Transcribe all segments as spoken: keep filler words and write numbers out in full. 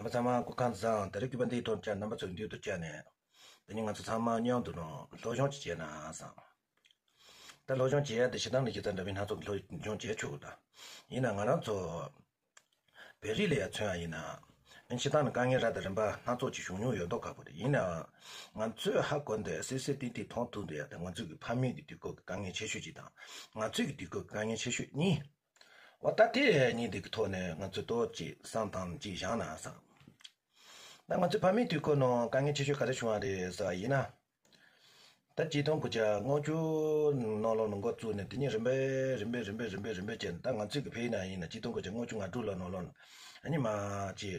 རྣམ་པ་ཚང་མ་སྐུ་ཁམས་བཟང་། དེ་རིང་སྐུད་པ་འདིའི་ཐོག་བཅར། རྣམ་པ་ཚོའི་མདུན་དུ་བཅར་ནས། དེ་ནས་ང་ཚོ་ཚང་མ་མཉམ་དུ་ནང་སློབ་སྦྱོང་ཅིག་བྱས་ན་བསམ། ད་སློབ་སྦྱོང་བྱེད་ཡ་དེ་ཞེ་སྡང་ནས་ཁྱེད་ཚོ་འདྲ་མིན་སྣ་ཚོགས་ཀྱི་སློབ་སྦྱོང་བྱེད་ཆོག་གི། ད་ཡིན་ན་ང་རང་ཚོ་བོད་རིགས་ལ་ཡ་མཚོན་ཡ་ཡིན་ན། ཨ་ནི་སྤྱིར་བཏང་ནས་དཀའ་ངལ་རབ་དང་རིམ་པ་སྣ་ཚོགས་ཅིག་བྱུང་མྱོང་ཡོད་མདོག་ཁ་པོ་རེད། ཡིན་ནའང་ང་ཚོས་ཧ་གོ་འདོད་སིལ་སིལ་ཏིག་ཏིག་མཐོང་ཐུབ་འདོད་ཡ་དེ་ང་ཚོའི་གི་ཕ་མེས་ཀྱི་དུས་སྐབས་ཀྱི་དཀའ་ངལ་ཆེ་ཤོས་གཅིག་དང་། ང་ཚོའི་གི་དུས་སྐབས་ཀྱི་དཀའ་ངལ་ཆེ་ཤོས་གཉིས། འོ་ད་དེ་གཉིས་དེ་གི་ཐོག་ནས་ང་ཚོས་ཏོག་ཙམ་བསམ་སྟངས་གཅིག་བཞག་ན་བསམ། ད་ང་ཚོའི་ཕ་མེས་དུས་སྐབས་ནང་དཀའ་ངལ་ཆེ་ཤོས་ག་རེ་བྱུང་བ་རེད་ཟེར་བ་ཡིན་ན། ད་ཆིག་སྟོང་དགུ་བརྒྱ་ལྔ་བཅུ་ནང་ལོགས་ནས་འགོ་བཙུགས་ནས་དེ་ནས་རིམ་པས་རིམ་པས་རིམ་པས་རིམ་པས་རིམ་པས་བྱས་ནས། ད་ང་ཚོའི་གི་ཕ་ཡུལ་ན་ཡིན་ན་ཆིག་སྟོང་དགུ་བརྒྱ་ལྔ་བཅུ་ང་དྲུག་ལོ་ནང་ལོགས་ནས་ཨ་ནི་མ་ཅིག་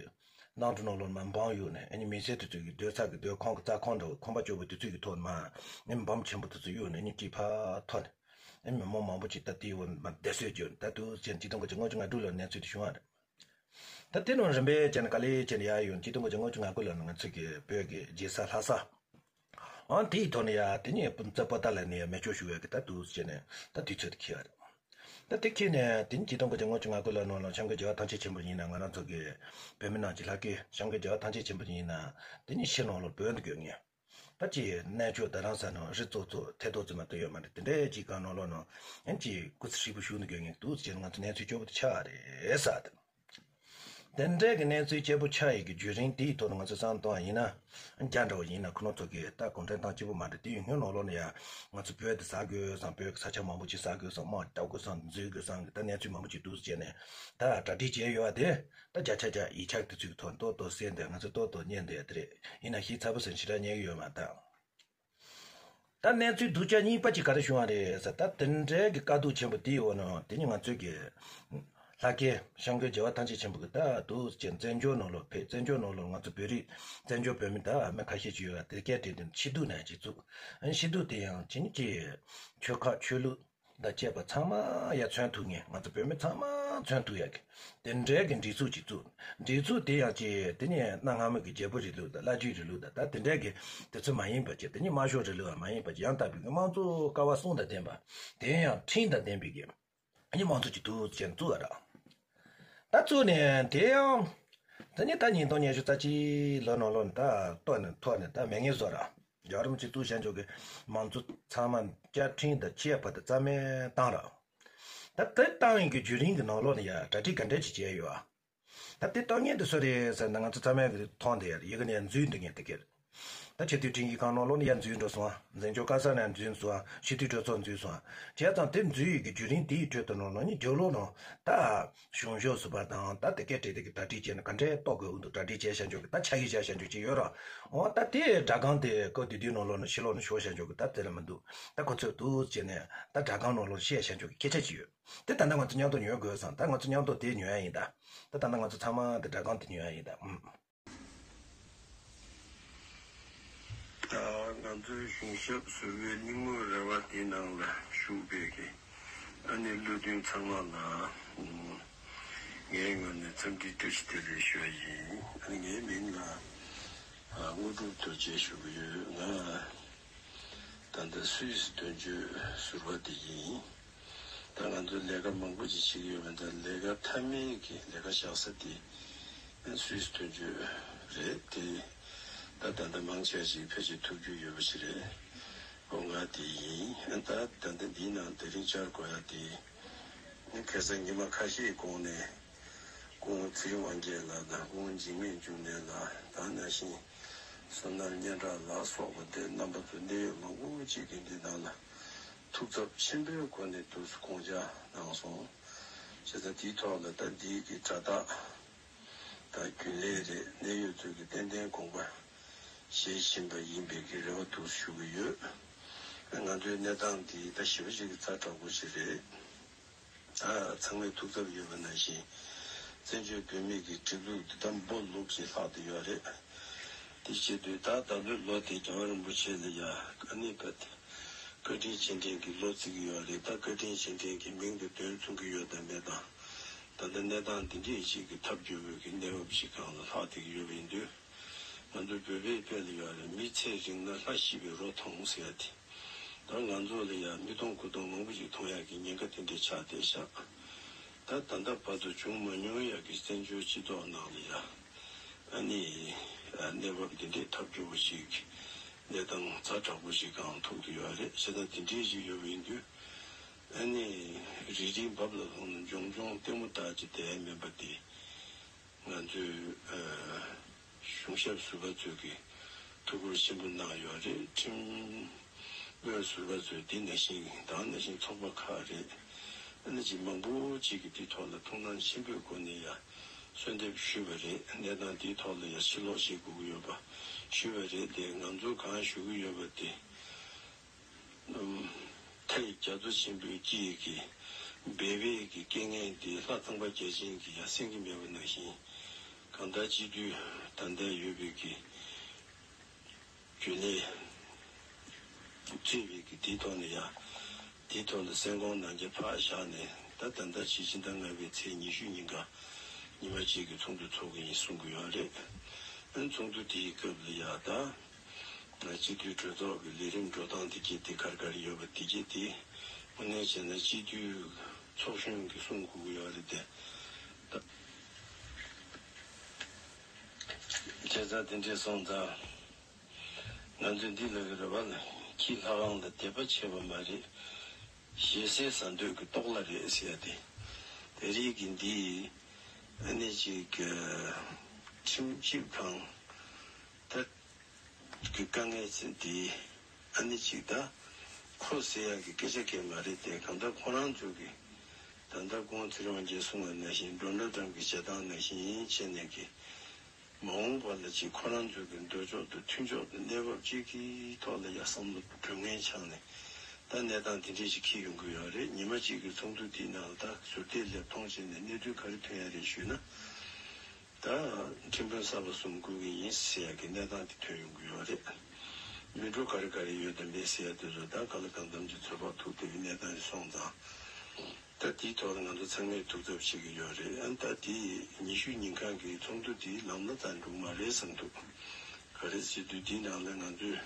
གནམ་གྲུ་ནང་ལོགས་ནས་མར་འབམ་གཡུགས་ནས། ཨ་ནི་མི་སེར་དེ་ཚོའི་གི་སྡོད་ས་གི་སྡོད་ཁང་གི་རྩྭ་ཁང་འདྲ་བོ་ཁང་པ་སྐྱོ་པོ་དེ་ཚོའི་གི་ཐོག་ནས་མར་ཨ་ནི་འབམ་ཆེན་པོ་དེ་ཚོ་གཡུགས་ནས། ཨ་ནི་གཅིག་ཕར་འཐོར་ནས། ཨ་ནི་མི་མང་མང་པོ་ཅིག་ད་དེའི་འོག་མར་བསྡད་གསོད་བྱས། ད་དུས་ཚོད་ཆིག་སྟོང་དགུ་བརྒྱ་ལྔ་བཅུ་ང་དྲུག་ལོའི་གནས་ཚུལ་དེ་བྱུང་བ་རེད། ད་དེ་ནང་རིམ་པས་བྱས་ནས་ག་ལེ་བྱས་ནས་ཡར་ཡོང་། ཆིག་སྟོང་དགུ་བརྒྱ་ལྔ་བཅུ་ང་དགུ་ལོ་ནས་ང་ཚོའི་གི་བོད་ཀྱི་རྒྱལ་ས་ལྷ་ས། ཨང་དེའི་ཐོག་ནས་ཡ་དེ་ནས་སྤུན་ཚ་པོ་ཏཱ་ལ་ནས་ཡ་མེ་སྒྱོགས་གཞུ་བའི་གི་ད་དུས་བྱས་ནས་ད་དུས་ཚོད་དེ་འཁེལ་བ་རེད། ད་དེ་འཁེལ་ནས་དེ་ནས་ཆིག་སྟོང་དགུ་བརྒྱ་ལྔ་བཅུ་ང་དགུ་ལོ་ནང་ལ་བྱམས་མགོན་རྒྱལ་བ་ཐམས་ཅད་མཁྱེན་པ་ཡིན་ན། ང་རང་ཚོ་གི་བོད་མི་ནང་གི་ལྷ་སྐལ་བྱམས་མགོན་རྒྱལ་བ་ཐམས་ཅད་མཁྱེན་པ་ཡིན་ན། དེ་ནས་ཕྱི་ནང་ལོགས་བོད་འདི་གི་ངས། ད་ཅི་གནས་མཆོག་རྡ་རམ་ས་ལ་ནང་རི་ཙོག་ཙོག་ཐེ་ཏོག་ཙི་མ་གཏོགས་ཡོད་མ་རེད། དེ་འདྲའི་ཅིག་གང་ནང་ལོགས་ནང་ཡང་ཅིག་སྐུ་ཚེ་ཧྲིལ་པོ་བཞུགས་ནས་དགོས་ངེས་འདུག་ཟེར་ནས་ང་ཚོ་གནས་ཚུལ་སྐྱོ་པོ་དེ་ཆགས་རེད་ཟེར། དེ་འདྲའི་གི་གནས་ཚུལ་སྐྱོ་པོ་ཆགས་ཡས་ཀྱི་བརྒྱུད་རིམ་དེའི་ཐོག་ནས་ང་ཚོ་བསམ་བཏང་བ་ཡིན་ན། རྒྱ་འདྲ་བོ་ཡིན་ན་ཁོ་རང་ཚོ་གི་ད་གུང་ཁྲན་ཏང་གཅིག་པུ་མ་རེད། དེ་ཡི་སྔོན་ནང་ལོགས་ནས་ཡ་ང་ཚོ་བོད་དེ་ཟ་དགོས་བསམ། བོད་ཀྱི་ས་ཆ་མང་པོ་ཅིག་ཟ་དགོས་བསམ། དམག་རྒྱག་དགོས་བསམ། འཛུལ་དགོས་བསམ་གི་ད་གནས་ཚུལ་མང་པོ་ཅིག་འདུག་ཟེར་ནས་ད་གྲ་སྒྲིག་བྱས་ཡོད་པ་དེ། ད་བརྒྱ་ཆ་བརྒྱ་ཡིག་ཆ་དེ་ཚོའི་ཐོག་ཏོག་ཏོག་གསལ་འདུག་ང་ཚོ་ཏོག་ཏོག་རྙེད་འདུག་ཡ་དེ་རེད། ཡིན་ན་ཤི་ཚ་པོ་ཟེར་ཞེ་དྲག་རྙེད་ཀྱི་ཡོད་མ་རེད། ད་གནས་ཚུལ་སྡུག་ཅག་གཉིས་པ་ཅིག་ག་རེ་བྱུང་བ་རེད་ཟེར། ད་དེ་འདྲའི་གི་དཀའ་སྡུག་ཆེན་པོ་དེའི་འོག་ནས་དེ་ནི་ང་ཚོའི་གི་ལྷ་སྐལ་བྱམས་མགོན་རྒྱལ་བ་ཐམས་ཅད་མཁྱེན་པ་གི་ད་འདུག་ཅེས་བཙན་བྱོལ་ནང་ལོགས་ཕེབས། བཙན་བྱོལ་ནང་ལོགས་ང་ཚོ་བོད་རིགས་བཙན་བྱོལ་བོད་མི་ད་མི་ཁ་ཤས་ཅིག་ཡོད་པ་དེ་སྐད་བྲིས་ཏེ་ཕྱི་སྡུག་ནང་ཅིག་བཙུགས། ཕྱི་སྡུག་དེ་ཡང་ཅི་ནི་ཅི་ཆོལ་ཁ་ཆོས་ལུགས། དང་བཅས་པ་ཚང་མ་ཡར་མཚོན་ཐུབ་མཁན། ང་ཚོ་བོད་མི་ཚང་མ་མཚོན་ཐུབ་ཡག་གི་དེ་འདྲའི་གི་སྒྲིག་འཛུགས་ཅིག་བཙུགས། སྒྲིག་འཛུགས་དེ་ཡང་ཅིག་དེ་ནས་གནའ་སྔ་མོ་གི་རྒྱལ་པོ་རིང་ལུགས་དང་བླ་བརྒྱུད་རིང་ལུགས་དང་། ད་དེ་འདྲའི་གི་དེ་ཚོ་མ་ཡིན་པ་ཅིག་དེ་ནས་དམར་ཤོག་རིང་ལུགས་ཡང་མ་ཡིན་པ་ཅིག་ཡང་དག་པའི་གི་དམངས་གཙོ་ཀ་བ་གསུམ་དང་ལྡན་པ། དེ་ཡང་ཁྲིམས་དང་ལྡན་པའི་གི་ཨ་ནི་དམངས་གཙོ་ཅིག་འདུག་ཅེས་བཙུགས་པ་རེད། ད་བཙུགས་ནས་དེ་ཡང་དེ་ནས་ད་ཉིས་སྟོང་ཉི་ཤུ་རྩ་གཅིག་ལོ་ནང་ལོགས་ནས་ད་ལྟོ་ནས་ཐོག་ནས་ད་མེད་མཁན་བཟོ་ར། རྒྱལ་བ་རིན་པོ་ཆེ་བཙུགས་བཞག་འཇོག་གི་མང་གཙོ་ཚང་མ་བཅའ་ཁྲིམས་དང་བཅས་པ་དང་རྩ་མེད་བཏང་ར། ད་དེ་བཏང་ཡིན་གྱི་བརྒྱུད་རིམ་གྱི་ནང་ལོགས་ནས་ཡ་གྲ་སྒྲིག་ག་འདྲས་ཅིག་བྱས་ཡོད་ཨ། ད་དེ་གཏོང་མཁན་དེ་སུ་རེད་ཟེར་ན། ང་ཚོ་ཚང་མས་མཐོང་བསྡད་ཡ་ཡི་གེ་ནས་འཛུལ་འདུག་མཁན་དེ་ག་རེད། ད་ཆེས་མཐོའི་ཁྲིམས་ཞིབ་ཁང་ནང་ལོགས་ནས་ཡར་འཛུལ་འགྲོ་སོང་ཨ། འཛིན་སྐྱོང་བཀའ་ཤག་ནས་འཛུལ་སོང་ཨ། སྤྱི་འཐུས་གྲོས་ཚོགས་འཛུལ་སོང་ཨ། བྱས་ཙང་དེ་འཛུལ་ཡི་གི་བརྒྱུད་རིམ་དེའི་ཁྲོད་དུ་ནང་ལོགས་ནས་རྒྱབ་ལོགས་ནང་ད་གཞུང་ཕྱོགས་སུ་བ་དང་ད་དེ་སྐད་བྲིས་དེ་གི་གྲ་སྒྲིག་བྱས་ནས་ག་འདྲས་གཏོང་དགོས་འདུག་གྲ་སྒྲིག་བྱས་བཞག་འཇོག་གི་ད་ཆ་ཡིག་བཞག་བཞག་འཇོག་ཅིག་ཡོད་ར། འོ་ད་དེ་སྒྲ་སྒམ་དེ་སྐབས་དེ་དུས་ནང་ལོགས་ནས་ཕྱི་ལོགས་ནས་ཤོར་བཞག་འཇོག་གི་ད་དེ་ལ་མི་འདུག་ད་ཁོ་ཚོས་འདུག་བྱས་ནས་ད་སྒྲ་སྒམ་ནང་ལོགས་བཤད་བཞག་འཇོག་གི་སྐད་ཆ་ཅིག་ཡོད། དེ་ད་ལྟ་ང་ཚོ་མཉམ་དུ་ཉོ་དགོས་བསམ། ད་ང་ཚོ་མཉམ་དུ་དེ་ཉོ་ཡ་ཡིན་ད། ད་ད་ལྟ་ང་ཚོ་ཚང་མ་དེ་སྒྲ་སྒམ་དེ་ཉོ་ཡ་ཡིན་ད། ཨུམ། ད་ང་ཚོའི་གཞུང་ཞབས་ཟུར་པའི་སྙིང་མོ་རེ་བ་དེའི་ནང་ལ་ཞུགས་པའི་གི་ཨ་ནི་བློ་མཐུན་ཚང་མ་ལ་ངའི་ངོས་ནས་འཚམས་འདྲི་བཀྲ་ཤིས་བདེ་ལེགས་ཞུ་བ་ཡིན། ཨ་ནི་ངའི་མིང་ལ་དངོས་གྲུབ་རྡོ་རྗེ་ཞུ་གི་ཡོད། ང་ད་ལྟ་སུད་སི་དོན་གཅོད་ཟུར་པ་དེ་ཡིན། ད་ང་ཚོ་ལས་ཀ་མང་པོ་ཅིག་བྱེད་ཀྱི་ཡོད་པ་འདྲ། ལས་ཀ་མཐའ་མའི་གི་ལས་ཀ་བཞག་ས་དེ་སུད་སི་དོན་གཅོད་རེད་དེ། ད་ད་ལྟ་མང་ཆེ་བ་ཞིག་ཕལ་ཆེར་ཐུག་རྒྱུ་ཡོད་པ་ཞིག་རེད། ཨོ་ང་དེ་ཡིན། ད་ད་ལྟ་འདིའི་ནང་དེ་རིང་བཅར་དགོས་ཡ་དེ་ཁ་སང་ཉི་མ་ཁ་ཤས་གོང་ནས་སྐུ་ངོ་ཚེ་རིང་དབང་རྒྱལ་ལགས་དང་སྐུ་ངོ་འཇིགས་མེད་འབྱུང་གནས་ལགས་དང་ནང་བཞིན་བསོད་ནམས་སྙན་གྲགས་ལགས་སོགས་པ་དེ་རྣམ་པ་ཚོ་གནད་ཡོད་མང་པོ་ཅིག་གིས་འདི་ནང་ལ་ཐུགས་འཚབ་ཆེན་པོའི་སྒོ་ནས་དུས་སུ་དགོངས་འཇགས་གནང་སོང་། བྱས་ཙང་དེའི་ཐོག་ལ་ད་འདིའི་གི་དྲ་བདག་དང་རྒྱུན་ལས་རེད། གནད་ཡོད་ཚོས་ཀྱི་ཏན་ཏན་དགོངས་པ་བཞེས་བཞིན་པ་ཡིན་པའི་གི་རེ་བ་འདུག་ཞུ་གི་ཡོད། ང་ཚོའི་གནས་སྟངས་འདི་ད་ཞེ་པོ་ཅིག་གི་ཛ་དྲག་པོ་ཞིག་རེད། ད་ཚང་མས་ཐུགས་འཚབ་ཡོད་པ་ནང་བཞིན་བཙན་བྱོལ་བོད་མིའི་གི་སྒྲིག་འཛུགས་འདི་ད་འབོ་ལུག་ཅིག་ལྷག་བསྡད་ཡོད་རེད། དེ་བྱེད་དུས་ད་ད་ལོའི་ལོ་དེ་རྒྱལ་བ་རིན་པོ་ཆེ་ལ་ཡ་ཨ་ནི་བཀའ་དྲིན་རྗེས་དྲན་གྱི་ལོ་བརྩི་གི་ཡོད་རེད། ད་བཀའ་དྲིན་རྗེས་དྲན་གྱི་མིང་དེ་དོན་མཚུངས་ཀྱི་ཡོད་དམ་མེད་དང་། ད་ལྟ་གནས་སྟངས་འདི་འདྲའི་ཞིག་གི་ཐབས་སྐྱོ་བོའི་གི་གནས་བབ་ཞིག་སྒང་ལ་ལྷག་བསྡད་ཀྱི་ཡོད་པ་ཡིན་དུས། ང་ཚོ་བོད་པའི་དཔེ་ལ་ཡོད་རེད། མི་ཚེ་རིང་ན་ལྷ་ཤི་བའི་རོ་མཐོང་ཟེར་ཡ་དེ། ད་ང་ཚོ་ལ་ཡ་མི་མཐོང་དགུ་མཐོང་མང་པོ་ཞིག་མཐོང་ཡག་གི་ཉེན་ཁ་དེ་འདྲ་ཆགས་བསྡད་ཤག་ད་ད་ལྟ་བར་དུ་བྱུང་མ་མྱོང་ཡག་གི་བཙན་བྱོལ་སྤྱི་ཚོགས་ནང་ལ་ཡ། ནི་གནས་བབ་འདི་འདྲའི་ཐབས་སྐྱོ་པོ་ཞིག་གནས་སྟངས་ཛ་དྲག་པོ་ཞིག་གང་ཐུག་ཏུ་ཡོད་རེད། བྱས་ཙང་འདི་འདྲའི་ཞིག་ཡོད་པ་ཡིན་དུས་ཨ་ནི་རིལ་རིལ་འབབ་ལ་ལྷུང་ནས་འབྱོང་འབྱོང་ལྟད་མོ་ལྟ་ཅི་བསྡད་མིན་པ་འདི། ང་ཚོའི་གཞུང་ཞབས་ཟུར་པ་ཚོས་ཀྱི་ཐུགས་ཁུར་ཆེན་པོ་གནང་ཡོད་རེད། ཁྲིམས་དཔོན་ཟུར་པ་ཚོས་འདི་ནང་བཞིན་དང་ནང་བཞིན་ཚོགས་པ་ཁག་རེད། ཨ་ནི་ཅིག་མང་པོ་ཅིག་གིས་འདི་ཐོག་ལ་ཐུགས་སྣང་ཆེན་པོའི་སྒོ་ནས་ཡ་གསོལ་འདེབས་ཞུས་པ་རེད། གནས་སྟངས་འདིའི་ཐོག་ལ་ཡ་ཕྱིར་ལོག་བྱེད་དགོས་ཀྱི་ཡོད་པ་ཞུས་པ་རེད་དེ། ང་ཚོ་གང་ཞུ་གི་ཡོད་པ་དེ། མཐའི་རྒྱ་མཚོ་ཆེན་པོའི་དཀྱིལ་གྱི་སྦལ་པའི་གི་སྐད་ངན་དེ་ལྷ་ཚངས་པ་བརྒྱ་བྱིན་གྱིས་ཡང་གསན་གྱི་མེད་པ་ནང་བཞིན། གང་ལྟར་སྤྱི་འཐུས་ད་ལྟ་ཡོད་པའི་གི་རྒྱུན་ལས་གཙོས་པའི་གི་དེའི་ཐོག་ནས་ཡང་དེའི་ཐོག་ལ་གསན་དགོངས་གནང་རྒྱུ་ཕར་བཞག་ནས། ད་ད་ལྟ་ཕྱི་ཕྱི་ཟླ་ལྔ་པའི་ཚེས་ཉི་ཤུ་ཉིན་ཀ་ཉི་མ་གཅིག་གི་ཚོགས་འདུ་ཚོགས་ཀྱི་ཡིན་གསུང་གི་ཡོད་རེད། ཨ་ནི་ཚོགས་འདུ་དེའི་སྐབས་ལ་ཡང་ད། སྤྱི་འཐུས་གྲོས་ཚོགས་ཀྱི་ལས་རིམ་འགྲོ་སྟངས་དེ་གྱད་དེ་ག་རེ་ག་རེ་ཡོད་པ་དེ་གྱད་དེ་དངོས་གནས་བྱས་ན་སྤྱི་འཐུས་ཚོགས་གཞོན་གྱིས་གསུང་དགོས་ཀྱི་ཡོད་རེད་དེ། བྱས་ཙང་དེ་འདྲས་སོང་ཙང་ང་ཚོས་འདི་ལ་རེ་བ་ལ་ཁྱི་ལྷ་ཁང་ལ་དད་པ་ཆེ་བ་མ་རེད། ཞེ་སའི་ཟ་འདོད་ཀྱི་ལྟོགས་ལ་རེད་ཟེར་ཡ་དེ། དེ་རིགས་ཀྱི་འདི་ཨ་ནི་ཅིག་ཁྲིམས་ཞིབ་ཁང་ད། གི་དཀའ་ངལ་ཅན་དེ་ཨ་ནི་གཅིག་ད་ཁོ་ཟེར་ཡག་གི་སྐད་ཆ་གང་མ་རེད་དེ། གང་ལྟར་ཁོ་རང་ཚོ་གི་ད་ལྟ་ཁོང་ཚེ་རིང་དབང་རྒྱལ་གསུང་བ་ནང་བཞིན་ཌོ་ནལ་ཊམ་གྱི་བྱེད་སྟངས་ནང་བཞིན་བྱས་ནས་གི་མ་འོངས་པ་ལ་ཅིག་ཁོ་རང་ཚོ་གི་འདོད་ཕྱོགས་དང་མཐུན་ཕྱོགས་དང་གནས་བབ་ཅིག་གི་ཐོག་ལ་ཡ་བསམ་བློ་གྲོས་ངན་ཆགས་ནས་ད་གནས་སྟངས་དེ་འདྲས་ཅིག་འཁྱེར་ཡོང་གི་ཡོད་རེད། ཉི་མ་གཅིག་གི་ཚོགས་འདུ་དེའི་ནང་ལ་ད་ཟུར་བལྟས་ལེབ་མཐོང་བྱས་ནས་གནད་དོན་ག་རེ་ཐོན་ཡ་རེད་ཞུས་ན། ད་ཁྲིམས་དཔོན་གསར་པ་གསུམ་བསྐོ་གི་ཡིན་ཟེར་ཡ་གི་གནས་སྟངས་དེ་ཐོན་ཡོང་གི་ཡོད་རེད། མི་འགྲོ་ག་རེ་ག་རེ་ཡོད་དམ་མེད་ཟེར་ཡ་དེ་ཚོ་ད་ག་ལ་གང་འཚམ་གྱི་ཚོད་དཔག་ཐུབ་བསྡད་པའི་གནས་སྟངས་ཤིག་སོང་ཙང་། ད་དེའི་ཐོག་ལ་ང་ཚོ་ཚང་མས་ཐུགས་འཚབ་བྱེད་ཀྱི་ཡོད་རེད། ཨ་ནི་ད་དེ་ཉི་ཤུ་ཉིན་གང་གི་ཚོགས་འདུ་དེ་ལམ་ལ་ཙམ་འགྲོ་གི་མ་རེད་བསམ་འདུག་ག་རེ་ཟེར་དུས་དེའི་ནང་ལ་ང་ཚོས་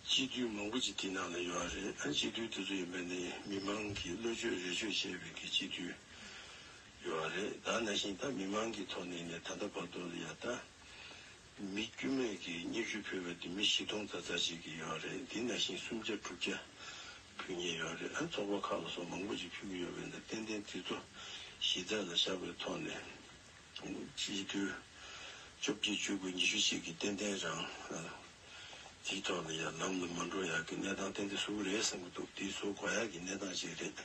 སྤྱི་འཐུས་མང་པོ་ཅིག་དེའི་ནང་ལ་ཡོད་རེད། ཨ་ནི་སྤྱི་འཐུས་དེ་ཚོ་ཡིན་པ་ནི་མི་མང་གིས་བློ་ཆོས་རེ་ཆོས་བྱས་པའི་གི་སྤྱི་འཐུས། ཡོད་རེད། ད་ནང་བཞིན་ད་མི་མང་གི་ཐོག་ནས་ནས་ད་ལྟ་བར་དུ་ལ་ཡ་ད་མི་དཀྱུས་མས་ཀྱི་སྙན་ཞུ་ཕུལ་བ་དེ་མི་བཞི་སྟོང་ཙམ་ཙམ་ཞིག་གིས་ཡོད་རེད། དེ་ནང་བཞིན་སུམ་བརྒྱ་དྲུག་བརྒྱ་ཕུལ་མཁན་ཡོད་རེད། ཨ་ཚོགས་པ་ཁག་ལ་སོགས་མང་པོ་ཞིག་ཕུལ་གྱི་ཡོད་པས་ན་ཏན་ཏན་དེ་ཚོ་གཞི་རྩ་ལ་བཞག་པའི་ཐོག་ནས་སྤྱི་འཐུས་བཅོ་བརྒྱད་བཅུ་དགུ་ཉི་ཤུ་ཞིག་གིས་ཏན་ཏན་རང་དེའི་ཐོག་ལ་ཡང་ལམ་ལ་མ་འགྲོ་ཡག་གི་གནས་སྟངས་ཏན་ཏན་བཟོ་གི་རེད་བསམ་གྱི་འདུག་དེ་བཟོ་དགོས་ཡག་གི་གནས་སྟངས་ཤིག་རེད།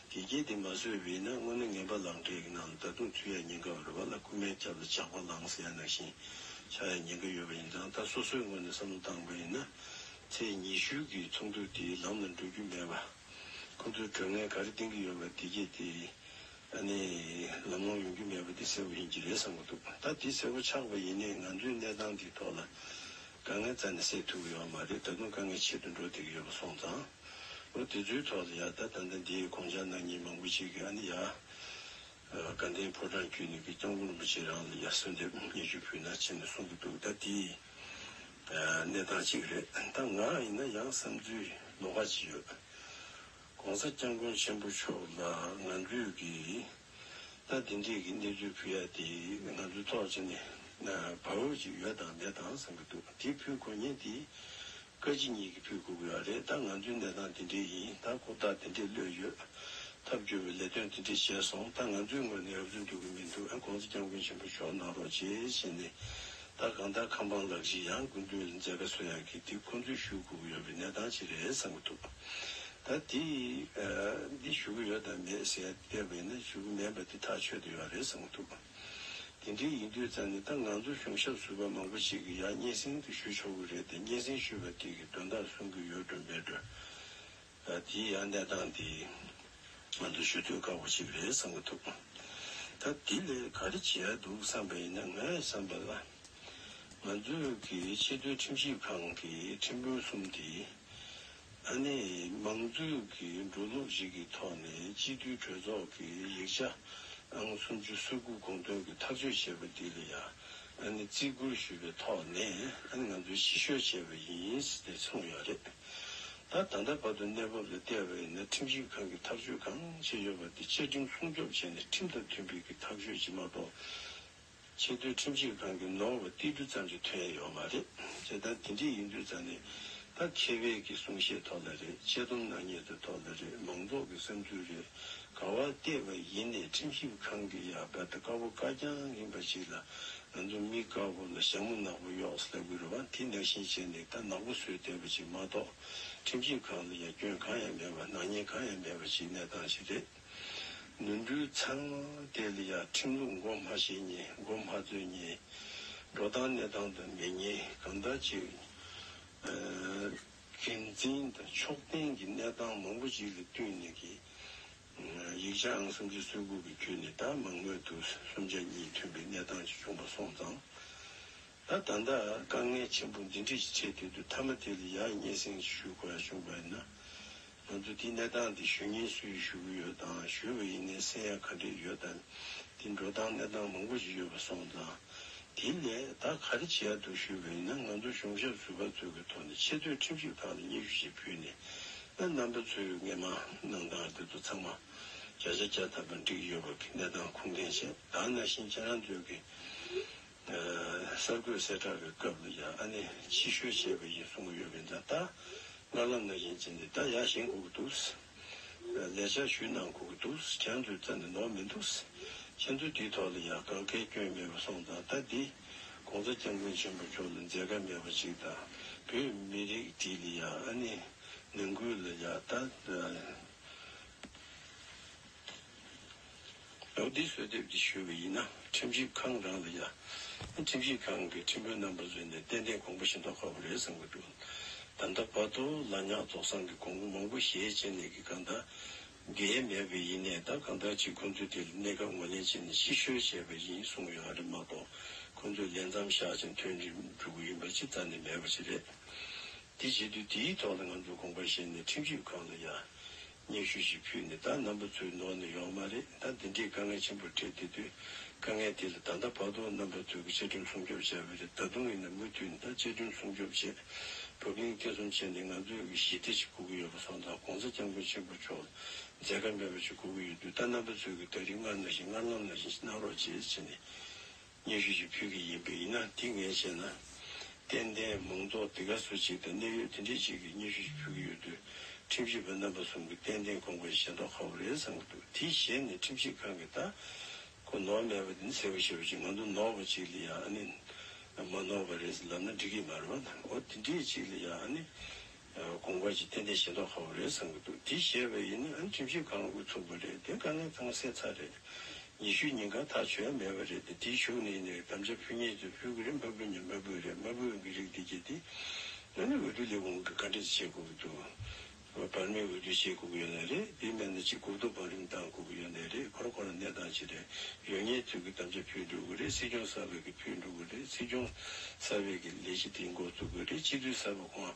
དེ་གས་དེ་མ་བཟོས་པ་ཡིན་ན་དངོས་གནས་ངན་པ་ལག་འབྲེལ་གྱི་ནང་ལ་ད་དུང་ཚུད་ཡག་ཉེན་ཁ་ཡོད་རེད་པ་ལ། རྐུན་མའི་རྒྱབ་ལ་ཇག་པ་ལངས་ཟེར་ཡག་ནང་བཞིན་ཆགས་ཡག་ཉེན་ཁ་ཡོད་པ་ཡིན་ཙང་། ད་སོ་སོའི་ངོས་ནས་བསམ་བློ་བཏང་པ་ཡིན་ན་ཚེས་ཉི་ཤུ་གི་ཚོགས་འདུ་དེ་ལམ་ལ་འགྲོ་རྒྱུ་མེད་པ། ཁོང་ཚོས་གྲོས་ངན་ག་རེ་འདིང་གི་ཡོད་པ་དེ་གས་དེ། ཨ་ནི་ལམ་ལྷོང་ཡོང་རྒྱུ་མེད་པ་དེ་གསལ་པོ་ཡིན་གྱི་རེད་བསམ་གྱི་འདུག་ད་དེ་གསལ་པོ་ཆགས་པ་ཡིན་ནའི་ང་ཚོའི་གནས་སྟངས་འདིའི་ཐོག་ལ་དཀའ་ངལ་རྩ་ནས་སེལ་ཐུབ་ཀྱི་ཡོད་མ་རེད། ད་དུང་དཀའ་ངལ་ཆེ་རུ་འགྲོ་བསྡད་ཀྱི་ཡོད་པ་སོང་ཙང་། འོ་དེ་ཚོའི་ཐོག་ལ་ཡ་ད་ད་ལྟ་འདིའི་དགོངས་འཆར་གནང་མཁན་མང་པོ་ཞིག་གིས་ཨ་ནི་ཡ་དགའ་ལྡན་ཕོ་བྲང་བརྒྱུད་ནས་ཀྱི་སྐྱབས་མགོན་རིན་པོ་ཆེ་རང་ལ་ཡ་གསོལ་འདེབས་སྙན་ཞུ་ཕུལ་གནང་བྱས་ནས་གསུང་གི་འདུག་ད་དེ་གནས་སྟངས་གཅིག་རེད། ད་ང་ཡིན་ན་ཡང་བསམ་ཚུལ་ལོགས་ཀ་ཅིག་ཡོད། ༸གོང་ས་༸སྐྱབས་མགོན་ཆེན་པོ་མཆོག་ལ་ང་ཚོས་ཀྱིས་ད་འདི་འདྲས་ཀྱི་གནས་ཚུལ་ཕུལ་ཡ་དེ་ང་ཚོའི་ཐོག་ཆེ་ནས་བབ་འོས་ཅིག་ཡོད་དང་མེད་དང་བསམ་གྱི་འདུག་དེ་ཕུལ་དགོས་མཁན་དེ་བཀའ་སྤྱི་གཉིས་ཀྱིས་ཕུལ་དགོས་ཀྱི་ཡོད་རེད། ད་ང་ཚོའི་གནས་སྟངས་འདི་འདྲས་ཡིན། ད་ཁོ་ཐག་འདི་འདྲས་གློད་ཡོད། ཐབས་སྐྱོ་བའི་ལས་དོན་འདི་འདྲས་བྱས་སོང་། ད་ང་ཚོའི་ངོས་ནས་ཨབ་ཚུ་འདུག་གི་མི་འདུག་ཨ་༸གོང་ས་༸སྐྱབས་མགོན་ཆེན་པོ་མཆོག་གནང་རོགས་བྱེད་ཟེར་ནས། ད་གང་ལྟར་ཁམས་པ་ལག་ཤེས་ཡང་སྐུ་མདུན་ལ་མཛད་དཀའ་གསོ་ཡག་གི་དེ་ཁོང་ཚོས་ཞུ་དགོས་ཀྱི་ཡོད་པའི་གནས་སྟངས་ཅིག་རེད་བསམ་གྱི་འདུག་ད་དེ་འདི་ཞུ་གི་ཡོད་དམ་མེད་ཟེར་བལྟས་པ་ཡིན་ན་ཞུ་གི་མེད་པ་དེ་ཐག་ཆོད་དུ་ཡོད་རེད་བསམ་གྱི་འདུག་དེ་འདྲའི་ཡིན་དུས་ཙང་ནས་ད་ང་ཚོ་གཞུང་ཞབས་ཟུར་པ་མང་པོ་ཞིག་གིས་ཡང་སྙན་སེང་དེ་ཞུ་ཆོག་གི་རེད་དེ། སྙན་སེང་ཞུས་པ་དེ་གི་དོན་དག་གསུང་གི་ཡོད་འགྲོ་མེད་འགྲོ། ད་དེའི་ཡང་གནས་སྟངས་དེ་ང་ཚོ་ཞུ་ཐུབ་ཁག་པོ་ཞིག་རེད་བསམ་གྱི་འདུག་ད་དེ་ལས་ག་རེ་བྱེད་ཡ་འདུག་བསམ་པ་ཡིན་ན། ངས་བསམ་པ་ལ་ང་ཚོའི་གི་ཆེས་མཐོའི་ཁྲིམས་ཞིབ་ཁང་གི་ཁྲིམས་དཔོན་གསུམ་དེ་ཨ་ནི་མང་གཙོའི་གི་འགྲོ་ལུགས་ཤིག་གི་ཐོག་ནས་སྤྱི་འཐུས་གྲོས་ཚོགས་ཀྱི་ཡིག་ཆ་ཨང་སུམ་ཅུ་སོ་དགུ་དགོངས་དོན་གྱི་ཐག་གཅོད་བྱས་པ་འདི་ལ་ཡང་ཨ་ནི་བརྩི་བཀུར་ཞུས་པའི་ཐོག་ནས་ཨ་ནི་ང་ཚོས་ཕྱིར་བཤོལ་བྱས་པ་ཡིན་ཟེར་ཏེ་གསུངས་ཡོད་རེད། ད་ད་ལྟ་བར་དུ་གནས་བབ་ལ་བལྟས་པ་ཡིན་ན་ཁྲིམས་ཞིབ་ཁང་གིས་ཐག་གཅོད་གང་བྱས་ཡོད་པ་དེ་བཅའ་ཁྲིམས་སྲུང་སྐྱོབ་བྱས་ནས་ཁྲིམས་དང་མཐུན་པའི་གི་ཐག་གཅོད་ཅིག་མ་གཏོགས། ཆེས་མཐོའི་ཁྲིམས་ཞིབ་ཁང་གིས་ནོར་བ་ཏིལ་འབྲུ་ཙམ་ཞིག་ཐོན་ཡ་ཡོད་མ་རེད། བྱས་ཙང་དེ་འདྲ་ཡིན་དུས་ཙང་ནས་ད་མཁས་པའི་གི་གསུང་བཤད་ཐོག་ལ་རེད། ཆེ་མཐོང་གནང་མཁན་ཚོའི་ཐོག་ལ་རེད། མང་ཚོགས་ཀྱི་བསམ་ཚུལ་རེད། ག་བ་བལྟས་པ་ཡིན་ནའི་ཁྲིམས་ཞིབ་ཁང་གི་ཡ་བལ་ཏེ་དཀར་པོ་དཀར་རྐྱང་ཡིན་པ་ཞིག་ལ་ང་ཚོ་མི་དཀར་པོ་ལ་ཞྭ་མོ་ནག་པོ་གཡོགས་ལབ་དགོས་རེད་བ། དེ་ནང་བཞིན་བྱས་ནས་ད་ནག་པོ་བཟོས་བསྡད་པ་ཞིག་མ་གཏོགས་ཁྲིམས་ཞིབ་ཁང་ལ་ཡ་སྐྱོན་གང་ཡང་མེད་པ། ནག་ཉེས་གང་ཡང་མེད་པ་ཞིག་གནས་སྟངས་ཤིག་རེད། ནོར་འཁྲུལ་ཚང་མ་དེ་ལ་ཡ་ཁྲིམས་ལུགས་མགོ་མ་ཤེས་མཁན། མགོ་མ་འཚོས་མཁན། འགྲོ་སྟངས་གནས་སྟངས་དང་མེད་མཁན། གང་ལྟར་ཅིག་ཨ་འགན་འཛིན་དང་ཕྱོགས་འཐེན་གྱི་གནས་སྟངས་མང་པོ་ཅིག་ལ་བསྟུན་ནས་ཀྱི་ཡིག་ཆ་ཨང་སུམ་ཅུ་སོ་དགུ་གི་བརྒྱུད་ནས་ད་མང་མོས་དུ་གསུམ་ཆ་གཉིས་ཐོན་པའི་གནས་སྟངས་ཅིག་བྱུང་བ་སོང་ཙང་། ད་ད་ལྟ་དཀའ་ངལ་ཆེན་པོ་འདི་འདྲ་ཞིག་འཕྲད་དུས་དུས་མཐའ་མ་དེ་ལ་ཡར་སྙན་སེང་ཞུ་དགོས་ཡ་བྱུང་བ་ཡིན་ན། ང་ཚོ་འདི་གནས་སྟངས་འདི་ཞུ་མཁན་སུས་ཞུ་གི་ཡོད་དང་། ཞུས་པ་ཡིན་ནའི་གསན་ཡ་ག་འདྲས་ཡོད་དང་། འདི་འགྲོ་སྟངས་གནས་སྟངས་མང་པོ་ཞིག་ཡོད་པ་སོང་ཙང་། དེ་ལས་ད་ག་རེ་བྱེད་ཡ་འདུག་ཞུས་པ་ཡིན་ན། ང་ཚོ་གཞུང་ཞབས་ཟུར་པ་ཚོའི་གི་ཐོག་ནས་ཆེས་མཐོའི་ཁྲིམས་ཞིབ་ཁང་ལ་སྙན་ཞུ་ཞིག་ཕུལ་ནས། ད་རྣམ་པ་ཚོའི་སྔོན་མ་གནང་སྟངས་དེ་ཚོ་ཚང་མ་བརྒྱ་ཆ་བརྒྱ་ཐམ་པ་འགྲིག་ཡོད་པ་གི་གནས་སྟངས་ཁུངས་ལྡན་བྱས། ད་ནང་བཞིན་ཁྱེད་རང་ཚོའི་གི་གསར་འགོད་གསལ་བསྒྲགས་ཀྱི་སྐབས་ལ་ཡང་ཨ་ནི་ཕྱི་བཤོལ་བྱས་པ་ཡིན་གསུང་གི་ཡོད་པས། ད་ལྟ་སྔར་ལམ་ནང་བཞིན་བྱས་ནས་ད་ཡར་བཞེངས་དགོས་ཀྱི་འདུག། ལས་འཆར་ཞུས་གནང་དགོས་ཀྱི་འདུག། ཁྱེད་ཚོའི་རྩ་ནས་ནོར་མི་འདུག། ཁྱེད་ཚོས་དེའི་ཐོག་ལ་ཡང་གང་གའི་སྐྱོན་མེད་པ་སོང་ཙང་། ད་འདི་༸གོང་ས་༸སྐྱབས་མགོན་ཆེན་པོ་མཆོག་ལ་མཛད་དཀའ་མེད་པ་ཅིག་དང་། བོད་མི་རིགས་འདི་ལ་ཡང་ཨ་ནི་ནང་ཁུལ་ལ་ཡང་ད། ལོ་འདི་གསོལ་འདེབས་འདི་ཞུས་པ་ཡིན་ན། ཁྲིམས་ཞིབ་ཁང་རང་ལ་ཡ། ཁྲིམས་ཞིབ་ཁང་གི་ཁྲིམས་དཔོན་རྣམ་པ་ཚོས་ནས་ཏན་ཏན་དགོངས་པ་བཞེས་མདོག་ཁ་པོ་རེད་བསམ་གྱི་འདུག། ད་ལྟ་བར་དུ་ལ་ཉག་རྫོགས་སངས་ཀྱི་དགོངས་པ་མང་པོ་བཞེས་བྱས་ནས་ཀྱི་གང་ལྟར་འགལ་མེད་པ་ཡིན་ནའི། ད་གང་ལྟར་ཅིག་ཁོང་ཚོས་དེ་ལ་གནས་སྐབས་ངོས་ལེན་བྱས་ནས་ཕྱིར་བཤོལ་བྱས་པ་ཡིན་གསུངས་ཡོད་རེད་མ་གཏོགས། ཁོང་ཚོས་ལས་མཚམས་བཞག་ཅིང་ཐོན་འགྲོ་གི་ཡིན་པ་ཅི་རྩ་ནས་མེད་པ་ཞིག་རེད། དེ་བྱེད་དུས་དེའི་ཐོག་ལ་ང་ཚོས་དགོངས་པ་བཞེས་ནས་ཁྲིམས་ཞིབ་ཁང་ལ་ཡ་སྙན་ཞུ་ཞིག་ཕུལ་ནས། ད་རྣམ་པ་ཚོའི་ནོར་ནི་ཡོད་མ་རེད། ད་འདི་འདྲའི་དཀའ་ངལ་ཆེན་པོ་འཕྲད་བསྡད་དུས། དཀའ་ངལ་དེ་ལ་ད་ལྟ་བར་དུ་རྣམ་པ་ཚོས་ཀྱི་བཅའ་ཁྲིམས་སྲུང་སྐྱོབ་བྱས་པ་རེད། ད་དུང་ཡིན་ན་མུ་མཐུད་ནས་ད་བཅའ་ཁྲིམས་སྲུང་སྐྱོབ་བྱས། བབ་བརླིང་ཐེ་ཚོམ་བྱས་ནས་ང་ཚོས་ཀྱི་ཞི་བདེ་ཞིག་དགོས་ཀྱི་ཡོད་པ་སོང་ཙང་། ༸གོང་ས་༸སྐྱབས་མགོན་ཆེན་པོ་མཆོག་མཛད་དཀའ་མེད་པ་ཞིག་དགོས་ཀྱི་ཡོད་དུས། ད་རྣམ་པ་ཚོས་ཀྱི་ད་རིང་སྔར་ནང་བཞིན་སྔར་ལམ་ནང་བཞིན་གནང་རོགས་བྱེད་ཟེར་ནས། སྙན་ཞུ་ཞིག་ཕུལ་གྱི་ཡིན་པ་ཡིན་ན། དེ་ངས་བྱས་ན་ཏན་ཏན་མང་ཚོགས་འདི་ག་སུ་ཞིག་དང་གནད་ཡོད་དེ་འདྲས་ཞིག་གིས་སྙན་ཞུ་ཞིག་ཕུལ་གྱི་ཡོད་དུས། ཁྲིམས་ཞིབ་པ་རྣམ་པ་གསུམ་གྱིས་ཏན་ཏན་དགོངས་པ་བཞེས་མདོག་ཁ་པོ་རེད་བསམ་གྱི་འདུག། དེ་བཞེས་ནས་ཁྲིམས་ཞིབ་ཁང་གིས་ད་ཁོ་ནོར་མེད་པ་དེ་ནི་གསལ་པོ་ཞེ་པོ་ཅིག། ང་ཚོ་ནོར་བ་ཅིག་ལ་ཡ་ཨ་ནི་མ་ནོར་བ་རེད་ཟེར་ལབ་ན་འགྲིག་གི་མ་རེད་བ། འོ་དེ་འདྲས་ཅིག་ལ་ཡ་ཨ་ནི་དགོངས་པ་ཅིག་ཏན་ཏན་བཞེས་མདོག་ཁ་པོ་རེད་བསམ་གྱི་འདུག། དེ་བཞེས་པ་ཡིན་ན་ཨ་ནི་ཁྲིམས་ཞིབ་ཁང་དབུ་ཚུགས་པ་རེད། དེ་དཀའ་ངལ་ཚང་མ་སེལ་ཚར་རེད། ཉི་ཤུ་ཉིན་གང་ཐག་ཆོད་ཡ་མེད་པ་རེད་དེ། དེའི་གཞུག་ནས་ནས་དམ་བཅའ་ཕུལ་མཁན་ཚོས་ཕུལ་གི་རེད། མ་ཕུལ་མཁན་མ་ཕུལ་གི་རེད། མ་ཕུལ་མཁན་གྱི་རིགས་དེ་གྱད་དེ་ཨ་ནི་འོས་བསྡུ་ལས་ཁུངས་ཀྱིས་ག་འདྲས་བྱེད་དགོས་ཀྱི་འདུག། བར་མའི་འོས་བསྡུ་བྱེད་དགོས་ཀྱི་ཡོད་ན་རེད། དེ་མེད་ན་གཅིག་གོ་བསྡུར་བང་རིམ་བཏང་དགོས་ཀྱི་ཡོད་ན་རེད། ཁོ་རང་ཁོ་རང་གནས་སྟངས་ཅི་རེད། ཡོད་མཁན་ཚོས་ཀྱི་དམ་བཅའ་ཕུལ་འགྲོ་གི་རེད། སྲིད་སྐྱོང་གསར་པས་ཀྱི་ཕུལ་འགྲོ་གི་རེད། སྲིད་སྐྱོང་གསར་པས་ཀྱི་ལས་གཞི་དེ་འགོ་བཙུགས་གི་རེད། སྤྱི་འཐུས་གསར་པ་ཁོང་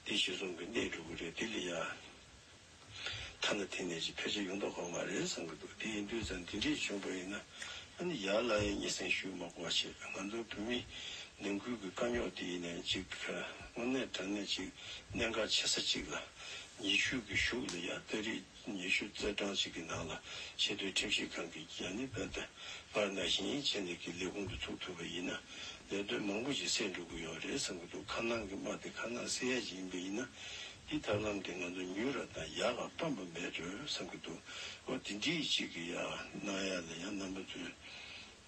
དེ་གཞི་བཟུང་གི་གནས་འགྲོ་གི་རེད། དེ་ལ་ཡ། ཐ་ན་དེ་ནས་ཅིག་ཕལ་ཆེར་ཡོང་མདོག་ཁ་པོ་མ་རེད་བསམ་གྱི་འདུག། དེ་ཡིན་དུས་ཙང་དེ་འདྲས་བྱུང་པ་ཡིན་ན་ཨ་ནི་ཡར་ལ་ཡ་སྙན་སེང་ཞུ་མ་དགོས་པ་བྱས། ང་ཚོ་བོད་མི་ནང་ཁུལ་གྱི་དཀའ་རྙོག་དེ་ཡིན་ནའི་ཅིག་དངོས་གནས་དྲང་གནས་ཅིག་གནད་འགག་ཆེ་ས་ཅིག་ལ་ཉི་ཤུ་གི་གཞུག་ལ་ཡ་ཏ་རིག་ཉི་ཤུ་རྩ་གྲངས་ཅིག་གི་ནང་ལ་ཆེས་མཐོའི་ཁྲིམས་ཞིབ་ཁང་གི་ཡ་ནི་བོད་དང་སྔར་ནང་བཞིན་བྱས་ནས་ཀྱི་ལས་ཁུངས་དེ་ཚུགས་ཐུབ་པ་ཡིན་ན་ལས་དོན་མང་པོ་ཞིག་སེལ་འགྲོ་གི་ཡོད་རེད་བསམ་གྱི་འདུག། ཁ་ནང་གི་དམག་དེ་ཁ་ནང་སེལ་ཡ་ཞིག་ཡིན་པ་ཡིན་ན། འདི་ཐབས་ལམ་དེ་ང་ཚོ་མྱུར་ར་དང་ཡག་ག་སྤམ་པ་མེད་འགྲོ་བསམ་གྱི་འདུག། འོ་དེ་འདྲའི་ཅིག་གི་ཡ་གནང་ཡ་ལ་ཡ་རྣམ་པ་ཚོས་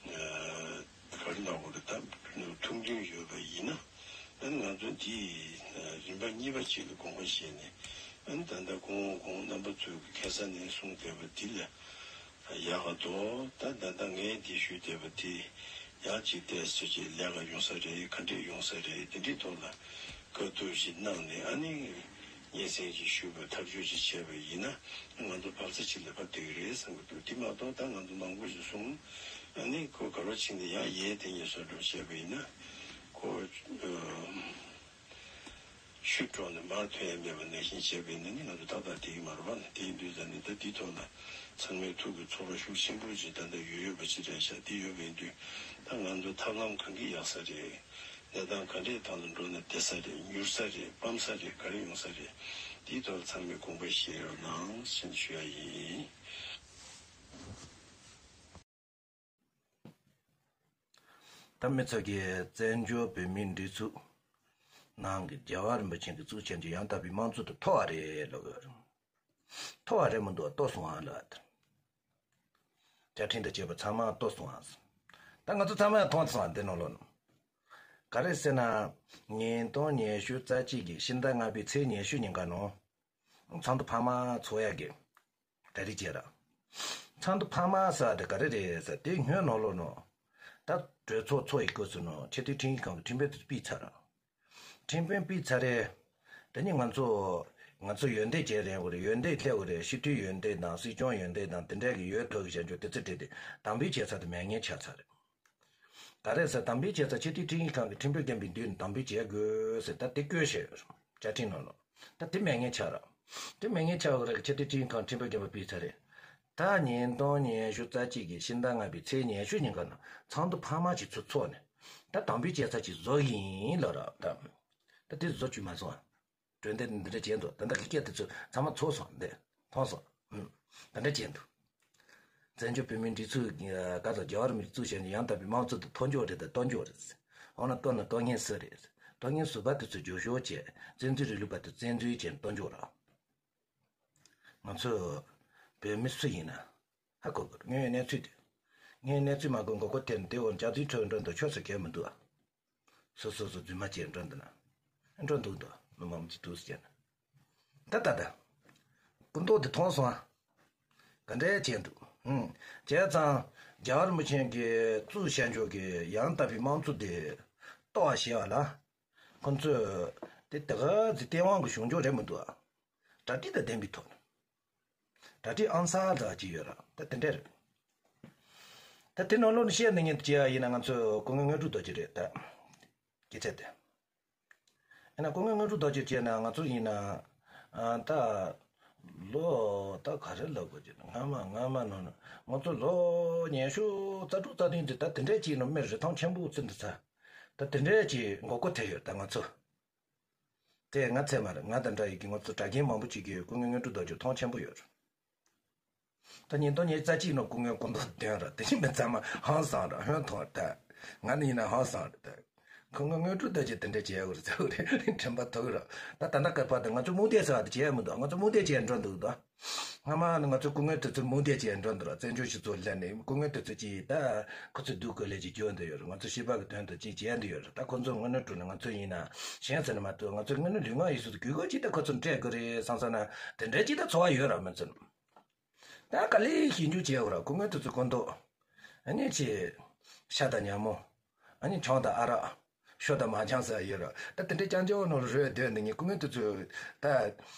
ག་རེ་ལབ་དགོས་རེད། ད་ཐུགས་འདུན་ཡོད་པ་ཡིན་ན། ཨ་ནི་ང་ཚོ་འདི་རིམ་པ་གཉིས་པ་ཅིག་ལ་དགོངས་པ་བཞེས་ནས། ཨ་ནི་ད་ལྟ་གོང་གོང་རྣམ་པ་ཚོས་ཀྱི་ཁ་སང་ནས་གསུངས་བསྡད་པ་འདི་ལ་ཡག་ག་འདུག། ད་ད་ལྟ་ངས་འདི་ཞུས་བསྡད་པ་འདི་ཡང་ཅིག་ཏོག་ཙམ་ཅིག་ལེགས་པ་ཡོང་ས་རེད། ག་འདྲས་ཡོང་ས་རེད། དེ་འདྲའི་ཐོག་ལ་བཀའ་བསྡུར་ཞིག་གནང་ནས། ཨ་ནི་སྙན་སེང་ཞིག་ཞུས་པ་ཐག་གཅོད་ཅིག་བྱས་པ་ཡིན་ན་ང་ཚོ་བབས་ས་ཅིག་ལ་ཕར་བསྡད་ཀྱི་རེད་བསམ་གྱི་འདུག། དེ་མ་གཏོགས་ད་ང་ཚོ་མང་པོ་ཞིག་གསུངས། ཨ་ནི་ཁོ་ག་རོ་ཕྱིན་ནས་ཡང་ཡས་དེ་ཉེས་སོར་འགྲོ་བྱས་པ་ཡིན་ན། ཁོ་ཨ། ཤུལ་འགྲོ་ནས་མར་ཐོན་ཡ་མེད་པ་ནང་བཞིན་བྱས་པ་ཡིན་ན་ནི་ང་ཚོ་ཏག་ཏག་བསྡད་ཀྱི་མ་རེད་པ། དེ་ཡིན་དུས་ཙང་ནི་ད་འདི་ཐོག་ལ་ཚང་མའི་ཐུགས་ཀྱི་ཚོར་བ་ཤུགས་ཆེན་པོ་ཅིག་ད་ལྟ་ཡོད་ཡོད་པ་ཅིག་རེད་ཤག། འདི་ཡོད་པ་ཡིན་དུས་ད་ང་ཚོ་ཐབས་ལམ་གང་གི་ཡག་ས་རེད། གནས་སྟངས་ག་འདྲས་ཐང་ལ་འགྲོ་ན་བདེ་ས་རེད། མྱུར་ས་རེད། སྤམ་ས་རེད། ག་རེ་ཡོང་ས་རེད། འདིའི་ཐོག་ལ་ཚང་མས་དགོངས་པ་བཞེས་རོགས་གནང་ཞེས་ཞུ་ཡ་ཡིན། ད་མི་ཚོ་གིས་བཙན་བྱོལ་བོད་མིའི་སྒྲིག་འཛུགས་ནང་གི་རྒྱལ་བ་རིན་པོ་ཆེ་གིས་བཙུགས་བྱས་ཀྱི་ཡང་དག་པའི་དམངས་གཙོ་དེ་ཐོབ་པ་རེད་ལབ་ཡོད་རེད། ཐོབ་པ་རེད་མི་འདུག་ལྟོས་སོང་ཨ་ལབ། བཅའ་ཁྲིམས་དང་བཅས་པ་ཚང་མ་ལྟོས་སོང་ཨ། ད་ང་ཚོ་ཚང་མ་ཡང་མཐོང་སོང་ཨ་འདི་ནང་ལོགས་ནས། ག་རེ་ཟེར་ན། ཉིས་སྟོང་ཉི་ཤུ་རྩ་གཅིག་གི་ཕྱི་ཟླ་ལྔ་པའི་ཚེས་ཉི་ཤུ་ཉིན་ཀ་ནང་། ཚོགས་འདུ་འཕར་མ་ཚོགས་ཡག་གི་གྲ་སྒྲིག་བྱས་ར། ཚོགས་འདུ་འཕར་མ་ཟེར་བ་དེ་ག་རེ་རེད་ཟེར་དེ་སྔོན་ནང་ལོགས་ནང་། ད་གྲོས་ཚོགས་ཚོགས་ཡི་སྐབས་སུ་ནང་སྤྱི་འཐུས་ཁྲིམས་ཁང་གི་ཁྲིམས་དཔོན་དེ་ཕུད་ཚར་ར། ཁྲིམས་དཔོན་ཕུད་ཚར་རེད། དེ་ནི་ང་ཚོ། ང་ཚོ་ཡོན་ཏན་ཅན་རེད་བ་རེད། ཡོན་ཏན་སླེབས་བ་རེད། སྤྱི་འཐུས་ཡོན་ཏན་དང་སྲིད་སྐྱོང་ཡོན་ཏན་དང་དེ་འདྲ་གི་ཡོད་ཐོག་གི་བྱ་འགྱུར་དེ་ཚོ་བྲིས་ཏེ་དམ་འབུལ་བྱས་ཚར་དེ་མེད་མཁན་ཆགས་ཚར་རེད། ག་རེ་ཟེར་དམ་འབུལ་བྱས་ཚར་སྤྱི་འཐུས་ཁྲིམས་ཁང་གི་ཁྲིམས་དཔོན་རྒན་པའི་མདུན་ནས་དམ་འབུལ་བྱེད་དགོས་ཟེར་ད་དེ་བཀོད་བཞག་ཡོད་རེད་བཅའ་ཁྲིམས་ནང་ལ། ད་དེ་མེད་མཁན་ཆགས་ར། དེ་མེད་མཁན་ཆགས་བ་རེད་སྤྱི་འཐུས་ཁྲིམས་ཁང་ཁྲིམས་དཔོན་རྒན་པ་ཕུད་ཚར་རེད། ད་ཉིས་སྟོང་ཉི་ཤུ་རྩ་གཅིག་གི་ཕྱི་ཟླ་ལྔ་པའི་ཚེས་ཉི་ཤུ་ཉིན་ཀ་ནང་ཚོགས་འདུ་འཕར་མ་ཅིག་ཚུར་ཚོགས་ནས། ད་དམ་འབུལ་བྱས་ཚར་ཅིག་བཟོ་གི་ཡིན་ལབ་ར་ད། ད་དེ་བཟོ་བཅུག་མ་སོང་ཨ། གྲོས་འདེབས་འདི་འདྲ་བྱས་འདུག་ད་ལྟ་གི་སྐད་དེ་ཚོ་ཚང་མ་ཚོགས་སོང་འདི་མཐོང་སོང་། ཨུམ། ད་འདྲ་བྱས་འདུག་བཙན་བྱོལ་བོད་མིའི་སྒྲིག་འཛུགས་ཀྱི་ག་ཚོད་རྒྱལ་བ་རིན་པོ་ཆེ་བཙུགས་བྱས་ནས་ཡང་དག་པའི་དམངས་གཙོ་དེ་གཏོར་འཇོག་རེད་དང་གཏོར་འཇོག་རེད། འོ་ན་གཏོར་ན་གཏོར་མཁན་སུ་རེད། གཏོར་མཁན་ཟུར་པ་དེ་ཚོ་བསྒྱུར་བཅོས་བྱས་བཙན་འཛུལ་རིང་ལུགས་པ་དེ་བཙན་འཛུལ་བྱས་ནས་གཏོར་འཇོག་ར། ང་ཚོ་བོད་མི་སུ་ཡིན་ན་ཧ་གོ་དགོས་དངོས་ཡོད་གནས་ཚུལ་དེ། དངོས་ཡོད་གནས་ཚུལ་མ་གོ་མགོ་སྐོར་ཐེབས་ནས་དེ་འོ་རྒྱ་ཚིག་ཁྲོད་འགྲོ་འདུག་ཆོས་ཟེར་གལ་མི་འདུག་ཨ། སོ་སོ་སོ་རྫུན་མ་བྱས་འགྲོ་འདུག་ན། འགྲོ་འདུག་འདུག་མི་མང་མི་ཅིག་འདུག་ཟེར་ན། ད་ད་ད། སྐུ་མདོག་དེ་མཐོང་སོང་ཨ། ག་འདྲས་བྱས་འདུག་ཧུམ། བྱས་ཙང་རྒྱལ་བ་རིན་པོ་ཆེ་གིས་བཙུགས་བྱས་འཇོག་གི་ཡང་དག་པའི་དམངས་གཙོ་དེ་གཏོར་བ་ཞེས་པ་ལ། ཁོ་ཚོས་དེ་དེ་ག་ཚོད་སྟེས་དབང་གི་བྱུང་ཆོག་རེད་མི་འདུག་ཨ། གྲ་སྒྲིག་དང་ལྡན་པའི་ཐོག་ནས། གྲ་སྒྲིག་ཨང་གསར་འདྲ་ཅིག་ཡོད་ར་ད་དེ་འདྲ་རེད། ད་དེ་ནང་ལོགས་ནས་བཤད་ནས་ངས་བྱས་པ་ཡིན་ན་ང་ཚོས་སྐུ་ངོ་དངོས་གྲུབ་རྡོ་རྗེ་རེད་ད། སྐད་ཆ་དེ། ཡིན་ན་སྐུ་ངོ་དངོས་གྲུབ་རྡོ་རྗེ་བྱས་ན་ང་ཚོ་ཡིན་ན། ཨ་ད། ལོ། ད་ག་རེ་ལབ་དགོས་ཀྱི་སྔ་མ་སྔ་མ་ནང་ན་ང་ཚོ་ལོ་ཉི་ཤུ་རྩ་དྲུག་རྩ་བདུན་དེ་ད་དེ་འདྲས་ཅིག་ནང་མི་རིན་ཐང་ཆེན་པོ་བཙུན་དུ་ཚ། ད་དེ་འདྲས་ཅིག་མགོ་སྐོར་ཐེབས་ཡོད་ད་ང་ཚོ། དེ་ང་ཚད་མ་རེད། ང་དང་འདྲ་ཡི་གི་ང་ཚོ་གྲྭ་རྒན་མང་པོ་ཅིག་གིས་སྐུ་ངོ་དངོས་གྲུབ་རྡོ་རྗེ་མཐོང་ཆེན་པོ་ཡོད་རེད། ད་ཉིས་སྟོང་ཉི་ཤུ་རྩ་གཅིག་ནང་སྐུ་ངོ་སྐུ་མདོག་སྟོན་ར་དེ་བཞིན་མི་ཚང་མ་ཧང་སང་ར་ཧོན་ཐོང་ར་ད། ང་ནི་ཡིན་ན་ཧང་སང་ར་ད། སྐུ་ངོ་དངོས་གྲུབ་རྡོ་རྗེ་དེ་འདྲ་བྱས་ཡོད་རེད་ཚ་རེད་དྲན་པ་ཐོག་ར། ད་ད་ལྟ་སྐབས་བར་དུ་ང་ཚོ་རྨོངས་དད་ཟེར་བ་དེ་བྱས་མི་འདུག་ང་ཚོ་རྨོངས་དད་བྱས་འགྲོ་འདུག་ད། སྔ་མ་ནི་ང་ཚོ་སྐུ་ངོ་དེ་ཚོ་རྨོངས་དད་བྱས་འགྲོ་འདུག་ར། བཙན་བྱོལ་སྤྱི་ཚོགས་ལ་ནི་སྐུ་ངོ་དེ་ཚོ་ཅིག་ད་ཁོ་ཚོ་སྡུག་དཀའ་ལས་ཅིག་སྐྱོན་འདི་ཡོད་རེད། ང་ཚོ་སྤྱི་པ་གི་དོན་དུ་ཅིག་བྱས་འདི་ཡོད་རེད། ད་ཁོ་ཚོ་དངོས་གནས་དྲང་གནས་ང་ཚོ་ཡིན་ན་གཞན་ཟེར་ན་མ་གཏོགས་ང་ཚོ་དངོས་གནས་ལུས་ངག་ཡིད་གསུམ་དུ་གུས་བཀུར་ཅིག་ད་ཁོ་ཚོ་སྤྲད་དགོས་རེད་བསམ་ས་ན་དེ་འདྲའི་ཅིག་ད་ཚོར་བ་ཡོད་ར་མི་ཚོར། ད་ག་ལེ་ཞིབ་འཇུག་བྱས་འོ་ར་སྐུ་ངོ་དེ་ཚོ་སྐུ་མདོག་ཨ་ནི་ཅིག་ཤ་དང་ཉ་མོ། ཨ་ནི་ཆང་དང་ཨ་རག་ཤོ་དང་མ་ཆང་ཟེར་ཡོད་ར། ད་དེ་འདྲའི་རྐྱང་རྐྱང་ནང་ལ་རོལ་སྡོད་འདི་ངས་སྐུ་ངོ་དེ་ཚོས་ད།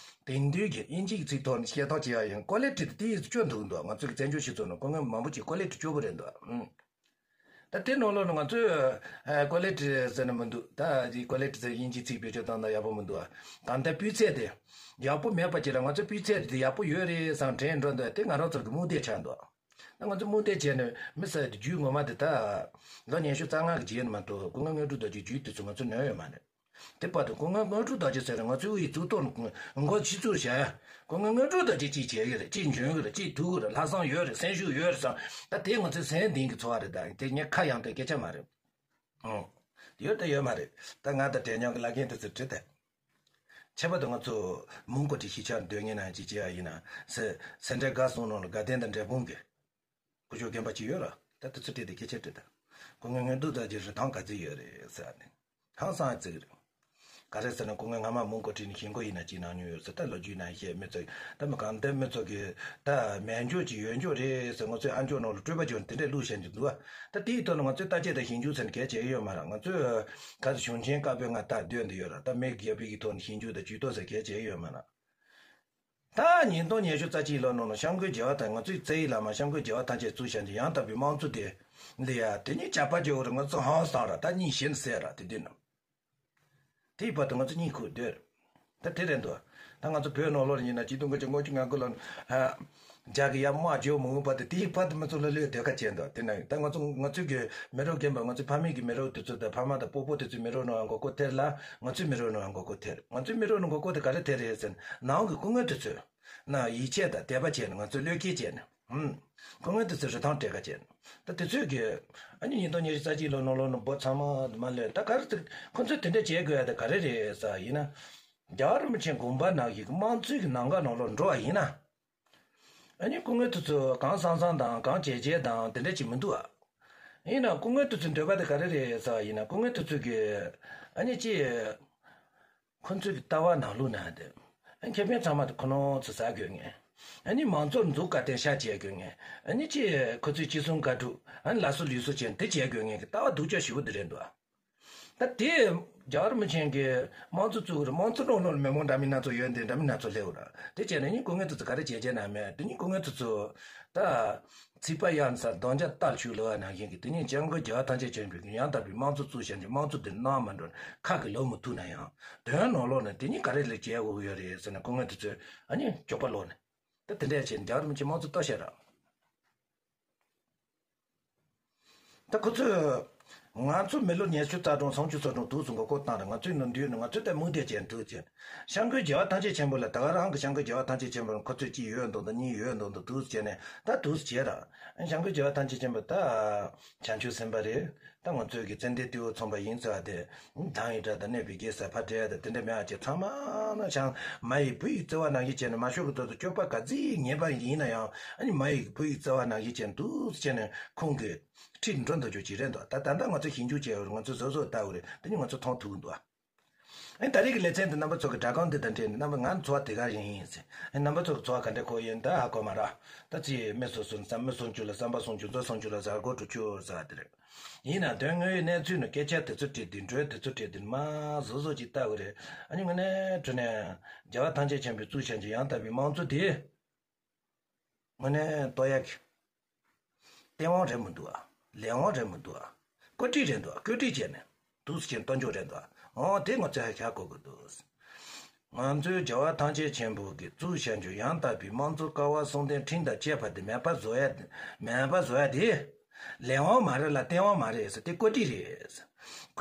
དེང་དུས་ཀྱི་དབྱིན་ཇིའི་ཚིག་ཐོག་ནས་བཤད་ཐོག་བྱས་པ་ཡིན་ཀོ་ལི་ཊི་དེ་དེ་ཡིས་སུ་སྐྱོན་འདུག་འདུག་ང་ཚོ་གི་བཙན་བྱོལ་སྤྱི་ཚོགས་ནང་སྐུ་ངོ་མང་པོ་ཅིག་ཀོ་ལི་ཊི་སྐྱོ་པོ་རེད་འདུག་ཨུམ། ད་དེ་ནང་ལོགས་ནས་ང་ཚོས་ཨ་ཀོ་ལི་ཊི་ཟེར་ན་མི་འདུག་ད་དེ་ཀོ་ལི་ཊི་ཟེར་དབྱིན་ཇིའི་ཚིག་བེད་སྤྱོད་བཏང་ན་ཡག་པོ་མི་འདུག་ཨ། གང་ལྟར་སྤུས་ཚད་དེ་ཡག་པོ་མེད་པ་ཅིག་ལ་ང་ཚོ་སྤུས་ཚད་དེ་ཡག་པོ་ཡོད་རེད་བསམ་དྲན་འགྲོ་འདུག་དེ་ང་རང་ཚོ་གི་རྨོངས་དད་ཆགས་འདུག་ད་ང་ཚོ་རྨོངས་དད་བྱས་ནས་མི་ཟེར་དེ་རྒྱུས་ངོ་མ་དེ་ད་ལོ་ཉི་ཤུ་རྩ་ལྔ་གི་རྗེས་ནས་མ་གཏོགས་སྐུ་ངོ་དངོས་གྲུབ་རྡོ་རྗེའི་རྒྱུས་དེ་ཚོ་ང་ཚོ་ནོར་ཡོད་མ་རེད། དེ་བར་དུ་སྐུ་ངོ་དངོས་གྲུབ་རྡོ་རྗེ་ཟེར་ང་ཚོའི་དབུས་གཙུག་ཏོར་མགོ་ཕྱི་ཚུར་བཞག་ཡ། སྐུ་ངོ་དངོས་གྲུབ་རྡོ་རྗེ་གཅིག་བྱེད་ཀྱི་རེད། གཅིག་འཇོན་གྱི་རེད། གཅིག་ཐུག་གི་རེད། ལྷག་བསམ་ཡོད་རེད། སེམས་ཤུགས་ཡོད་རེད་བསམ། ད་དེ་ང་ཚོའི་སེམས་གཏིང་གི་ཚོར་བ་རེད། ད་དེ་ངས་ཁ་གཡང་དེ་སྐད་ཆ་མ་རེད། ཨོ། ཡོད་དང་ཡོད་མ་རེད། ད་ང་དང་འབྲེལ་མྱོང་གི་བླ་རྒན་དེ་ཚོས་བྲིས་ཏེ། ཁྱད་པར་དུ་ང་ཚོ་མོན་གྷོ་གི་གཞིས་ཆགས་སྡོད་མཁན་ནང་ཅིག་བྱས་པ་ཡིན་ན་སེ་སེ་འབྲས་དགའ་གསུམ་ནང་ལ་དགའ་ལྡན་དང་འབྲས་སྤུངས་ཀྱི་སྐུ་ཞབས་རྒན་པ་ཅིག་ཡོད་ར། ད་དེ་ཚོ་བྲིས་ཏེ་སྐད་ཆ་དྲིས་ད། སྐུ་ངོ་དངོས་གྲུབ་རྡོ་རྗེ་རིན་ཐང་ག་ཚོད་ཡོད་རེད་ཟེར་ནས། ཧང་སང་ཙིག་རེད། ག་རེ་ཟེར་ན་སྐུ་ངོ་སྔ་མ་མོན་གྷོ་ཁྲིད་ནས་ཞིང་ཁོ་ཡིན་ན་ཅིག་གནང་མྱོང་ཡོད་ཟེར། ད་ལོ་རྒྱུས་ནང་བཤད་མི་ཚོ་ད་མི་གང་ལྟར་མི་ཚོ་གི་ད་མེད་འཇོག་ཅིག་ཡོད་འཇོག་རེད་ཟེར། ང་ཚོའི་ཨ་མཆོག་ནང་ལ་སྤྲོས་པ་བྱུང་དེ་འདྲས་བླུགས་བཞག་འདུག་བ། ད་དེའི་ཐོག་ལ་ང་ཚོས་བརྟག་དཔྱད་དང་ཞིབ་འཇུག་ཟེར་ནས་གལ་ཆེ་གི་ཡོད་མ་རེད། ང་ཚོས་ག་ཚོད་གཞུང་ཆེན་བཀའ་པོད་ལྔ་ལྟར་སྡོད་འདི་ཡོད་ར། ད་མི་སྒེར་པའི་གི་ཐོག་ནས་ཞིབ་འཇུག་དང་ཇུས་གཏོགས་ཟེར་གལ་ཆེ་གི་ཡོད་མ་རེད། ད་ཉིས་སྟོང་ཉི་ཤུ་རྩ་གཅིག་ལོ་ནང་ལ་སྐྱབས་མགོན་རྒྱལ་བ་དང་ང་ཚོའི་རྩ་བའི་བླ་མ་སྐྱབས་མགོན་རྒྱལ་བ་ཐམས་ཅད་བཙུགས་བཞག་ནས་ཡང་དག་པའི་དམངས་གཙོ་དེ་འདི་ཡ་དེ་ཉིད་ཇག་པ་བྱེད་དགོས་རེད། ང་ཚོ་ཧང་སང་ར་ད་གཉིད་ཞེན་སེ་ར་དེ་དུས་ན། དེའི་བར་དུ་ང་ཚོ་གཉིད་ཁུག་སྡོད། ད་དེ་རེད་འདུག་ད་ང་ཚོ་བོད་ནང་ལོགས་ཡིན་ན་ཆིག་སྟོང་དགུ་བརྒྱ་ལྔ་བཅུ་ང་དགུ་ལོ་ནས་ཇག་གི་ཡ་དམག་བརྗོད་མ་འོངས་བར་དུ་དེའི་བར་དུ་མི་ཚོ་ལ་ལོས་སྡོད་ཁ་བྱས་འདུག་དེ་ན་ད་ང་ཚོ་ང་ཚོའི་གི་མི་རབས་རྒན་པ་ང་ཚོའི་ཕ་མེས་ཀྱི་མི་རབས་དེ་ཚོ་དང་ཕ་མ་དང་སྤོ་བོ་དེ་ཚོའི་མི་རབས་ནང་ཡང་མགོ་སྐོར་ཐེབས་ལ་ང་ཚོའི་མི་རབས་ནང་ཡང་མགོ་སྐོར་ཐེབས། ང་ཚོའི་མི་རབས་ནང་མགོ་སྐོར་དེ་ག་རེ་ཐེབས་རེད་ཟེར་ན་ནང་གི་སྐུ་ངོ་དེ་ཚོས་ན་ཡིད་ཆེས་དང་དད་པ་བྱས་ནས་ང་ཚོ་བློས་འགེལ་བྱས་ནས། ཧུམ། སྐུ་ངོ་དེ་ཚོས་རི་ཐང་སྤྲད་ཁ་བྱས། ད་དེ་ཚོས་གི། ཨ་ནི་ཉིས་སྟོང་ཉི་ཤུ་རྩ་གཅིག་ལོ་ནང་ལོགས་ནས་འབོ་ཚང་མ་མ་ལོས་ད་ག་རེ་ཟེར། ཁོ་ཚོས་དེ་འདྲ་བྱེད་དགོས་ཡ་དེ་ག་རེ་རེད་ཟེར་ཡིན་ན། རྒྱལ་བ་རིན་པོ་ཆེ་དགོངས་པ་ནང་བཞིན་གི་དམངས་གཙོའི་གི་ལམ་ཁ་ནང་ལོགས་འགྲོ་བ་ཡིན་ན། ཨ་ནི་སྐུ་ངོ་དེ་ཚོ་གང་བསམ་བསམ་དང་གང་བྱས་བྱས་དང་དེ་འདྲ་ཅིག་མི་འདུག་ཨ། ཡིན་ན་སྐུ་ངོ་དེ་ཚོའི་འདོད་པ་དེ་ག་རེ་རེད་ཟེར་བ་ཡིན་ན། སྐུ་ངོ་དེ་ཚོས་གི། ཨ་ནི་ཅི། ཁོ་ཚོའི་གི་ལྟ་བ་ནང་ལུགས་ན་དེ། ཨ་ནི་ཁེ་ཕན་ཚང་མ་དེ་ཁོ་རང་ཚོ་ཟ་དགོས་ངེས། ཨ་ནི་མང་གཙོ་འཛུགས་ག་དེ་ཤ་བྱེད་དགོས་ངེས། ཨ་ནི་ཅི་ཁོ་ཚོའི་ཅི་གསུང་ག་ཕྲུག་ཨ་ནི་ལ་སོ་ལུས་སོ་བྱས་དེ་བྱེད་དགོས་ངེས་གི་ལྟ་བ་སྡུག་ཅག་ཞེ་པོ་དེ་རེད་འདུག་ཨ། ད་དེ་རྒྱལ་བ་རིན་པོ་ཆེ་གིས་དམངས་གཙོ་བཙུགས་རེད། དམངས་གཙོ་ནང་ལོགས་མི་མང་འདྲ་མིན་སྣ་ཚོགས་ཡོད་འདི་འདྲ་མིན་སྣ་ཚོགས་སླེབས་ར། དེ་བྱས་ན་ནི་སྐུ་ངོ་དེ་ཚོ་ག་རེ་བྱས་བྱས་ན་མེད་དེ་ནི་སྐུ་ངོ་དེ་ཚོ་ད། ཚིག་པ་གཡའ་ས་གདོང་ཆ་ལྟར་ཆུ་ལུ་བ་ནང་བཞིན་གྱི་དེ་ཉིད་སྐྱབས་མགོན་རྒྱལ་བ་ཐམས་ཅད་མཁྱེན་པའི་ཡང་དག་པའི་དམངས་གཙོ་བཙུགས་བཞག་ཅིང་དམངས་གཙོ་འདི་གནང་མ་འགྲོ་ཁ་གི་ལོ་མི་ཐུག་ན་ཡང་དོན་ནང་ལོགས་ནས་དེ་ཉིད་ག་རེ་ལས་བྱེད་དགོས་ཀྱི་ཡོད་རེད་ཟེར་ན་སྐུ་ངོ་དེ་ཚོས་ཨ་ནི་མགྱོགས་པ་ལོག་ནས་ད་དེ་འདྲ་བྱས་ནས་རྒྱལ་བ་རིན་པོ་ཆེ་དམངས་གཙོ་ལྟོ་བཤད་ར། ད་ཁོ་ཚོས་ང་ཚོ་མི་ལོ་ཉི་ཤུ་རྩ་གྲངས་སུམ་ཅུ་སོ་གྲངས་དུས་སུ་མགོ་སྐོར་བཏང་ར། ང་ཚོའི་ནང་འདུས་ནས་ང་ཚོས་ད་མུ་མཐུད་བྱས་འདུག་ཅེས། སྐྱབས་མགོན་རྒྱལ་བ་ཐམས་ཅད་མཁྱེན་པ་ལ་ད་ག་རང་གི་སྐྱབས་མགོན་རྒྱལ་བ་ཐམས་ཅད་མཁྱེན་པ་ལ་ཁོ་ཚོས་གཅིག་ཡོད་མདོག་མདོག་གཉིས་ཡོད་མདོག་མདོག་འདུག་བྱས་ནས་ད་འདུག་བྱས་ར། སྐྱབས་མགོན་རྒྱལ་བ་ཐམས་ཅད་མཁྱེན་པ་ད་བྱང་ཆུབ་སེམས་དཔའ་རེད། ད་ང་ཚོའི་གི་ཙན་དན་ཏེའུ་ཚོང་པ་ཡིན་ཟེར་བ་དེ་དང་ཡི་འདྲ་དང་གནས་པའི་རྒྱལ་ས་ཕ་འདྲེ་དང་དེ་འདྲ་མེད་པ་ཅིག་ཚང་མ་ན་ཆང་མ་ཡི་བུ་ཡི་བརྩེ་བ་ནང་བཞིན་བྱས་ནས་མ་ཤོར་གི་ཐོག་ཏུ་སྐྱོབ་པ་ག་ཚོད་ངེས་པ་ཡིན་ན་ཡང་ཨ་ནི་མ་ཡི་བུ་ཡི་བརྩེ་བ་ནང་བཞིན་བྱས་ནས་འདུག་བྱས་ནས་ཁོང་གི་ཁྲིད་འགྲོ་འདུག་རྒྱུ་ཅིག་རེད་འདུག་ད་ད་ལྟ་ང་ཚོ་ཞིབ་འཇུག་བྱས་ཡོད་རེད། ང་ཚོ་བཟོ་བཟོ་ལྟ་བུ་རེད། དེ་ནི་ང་ཚོ་མཐོང་ཐུབ་གི་འདུག་ཨ། ཨ་ནི་ད་རེས་ཀྱི་ལེ་ཚན་འདི་རྣམ་པ་ཚོ་གི་སྒྲ་སྒམ་འདི་དང་འབྲེལ་ནས་རྣམ་པ་ང་ཚོ་བ་དེ་ག་ཡིན་ཡིན་ཟེར། ཨ་ནི་རྣམ་པ་ཚོ་གི་ཚོ་བ་ག་འདྲ་ཁོ་ཡིན་ད་ཧ་གོ་མ་ར། ད་ཅི་མི་སོ་སོ་ནས་བསམ་མི་སུམ་ཅུ་ལ་བསམ་པ་སུམ་ཅུ་མཛོ་སུམ་ཅུ་ལ་ཟ་སྒོ་དྲུག་ཅུ་ཟ་དེ་རེད། ཡིན་ན་དོན་དངོས་ཡོད་གནས་ཚུལ་ནི་སྐད་ཆ་དེ་ཚོ་བྲིས་དུས་འགྲོས་དེ་ཚོ་བྲིས་དུས་མ་བཟོ་བཟོ་ཅིག་ལྟ་བུ་རེད། ཨ་ནི་དངོས་གནས་དྲང་གནས་རྒྱལ་བ་ཐམས་ཅད་མཁྱེན་པའི་གཙུག་བྱང་ཆུབ་ཡང་དག་པའི་དམངས་གཙོ་དེ། དངོས་གནས་ལྟོ་ཡག་གི། སྟེས་དབང་རེད་མི་འདུག་ཨ། ལས་དབང་རེད་མི་འདུག་ཨ། བཀོད་སྒྲིག་རེད་འདུག་ཨ། བཀོད་སྒྲིག་བྱས་ནས་འདུག་སེ་བྱས་ནས་གཏོར་རྒྱུ་རེད་འདུག་ཨ། འོ་དེ་ང་ཚོས་ཧ་ཧ་གོ་དགོས་འདུག་ང་ཚོའི་རྒྱལ་བ་ཐམས་ཅད་མཁྱེན་པ་གི་གཙུག་བྱང་ཆུབ་ཡང་དག་པའི་དམངས་གཙོ་ཀ་བ་གསུང་རྟེན་ཁྲིམས་དང་བཅས་པ་དེ་མེད་པ་བཟོ་ཡ་མེད་པ་བཟོ་ཡ་དེ། ལས་དབང་མ་རེད་ལ་སྟེས་དབང་མ་རེད་ཟེར་དེ་བཀོད་སྒྲིག་རེད།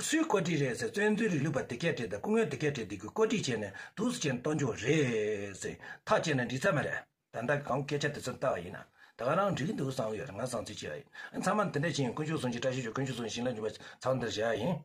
སུའི་བཀོད་སྒྲིག་རེད་ཟེར། བཙན་འཛུལ་རིང་ལུགས་པ་དེ་སྐད་བྲིས་དང་སྐུ་ངོ་དེ་སྐད་བྲིས་དེ་གི་བཀོད་སྒྲིག་བྱས་ནས་འདུག་སེ་བྱས་ནས་གཏོར་རྒྱུ་རེད་ཟེར་ཐག་བཅད་ན་འགྲིག་ས་མ་རེད། ད་ལྟ་གང་སྐད་ཆ་དེ་ཚོ་ལྟ་བ་ཡིན་ན་ད་ག་རང་འགྲིག་གི་འདུག་བསམ་གྱི་ཡོད་རེད། ང་བསམ་ཚུལ་བྱས་པ་ཡིན། ཚང་མ་དེ་འདྲ་བྱས་ཡིན། དཀོན་མཆོག་གསུམ་གྱི་བཀྲ་ཤིས་ཤོག་དཀོན་མཆོག་གསུམ་གྱི་བྱིན་རླབས་འཇུག་པ་ཚང་འདིར་བཞག་ཡིན།